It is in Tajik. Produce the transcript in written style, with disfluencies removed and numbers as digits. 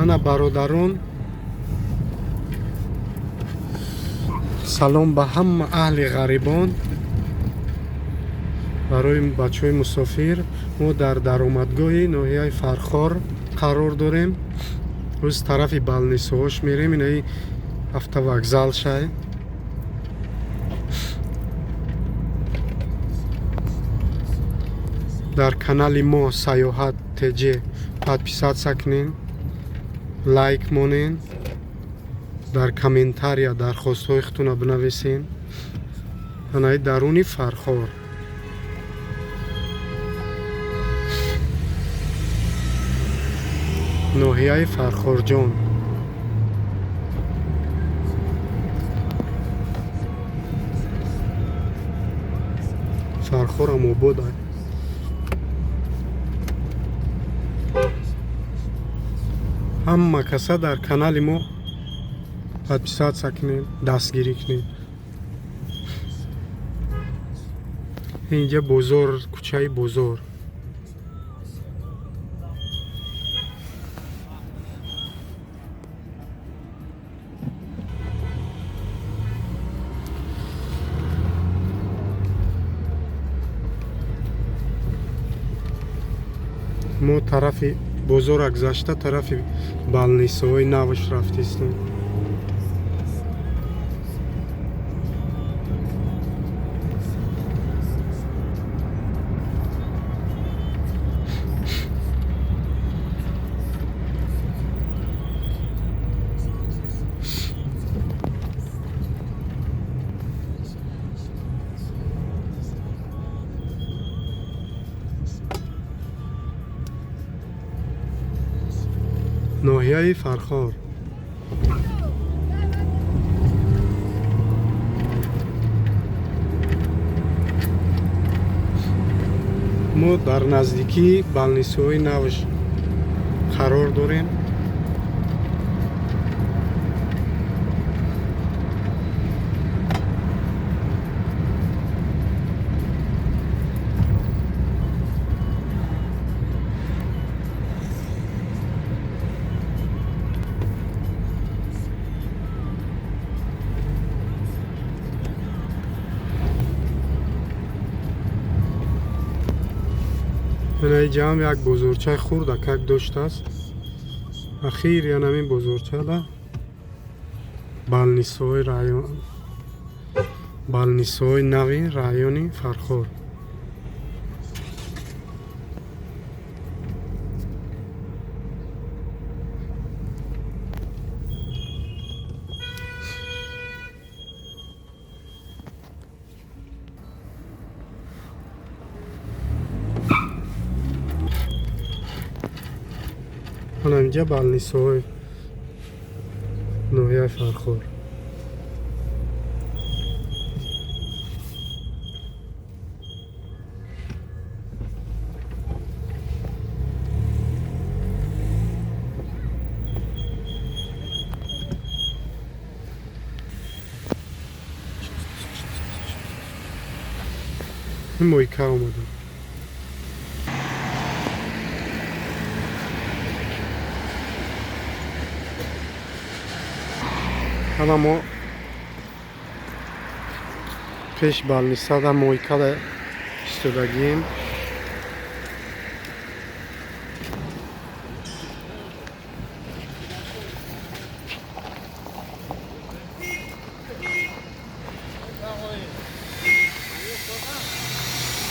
Ана бародарон, салом ба ҳама аҳли ғарибон. Барои бачаҳои мусофир мо дар даромадгоҳи ноҳияи Фархор қарор дорем. Рӯз тарафи Балнисоҳош мерем. Инаи автовокзал шай. Дар канали мо Саёҳат ТЖ подписаться кунен, лайк монен, дар комментария дархостҳои худтонро бинависен. Анаи даруни Фархор. Ноҳияи Фархорҷон. Фархорам обод. Ҳама каса дар канали мо подписаться кунед, дастгирӣ кунед. Инҷа бозор, кӯчаи бозор. Мо тарафи бозора гузашта тарафи балнисоҳои навш рафтистем. Ноҳияи Фархор. Мо дар наздикии балнисоҳои навш қарор дорем. Инаи ҷамъ як бозорчаи хурдакак доштааст. Ахир янамин бозорчада балнисои район, балнисои нави райони Фархор. Ана инҷа балнисоҳои ноҳияи Фархор. Мойка омадам. Ана мо пеш балнисада мойкада истодагием.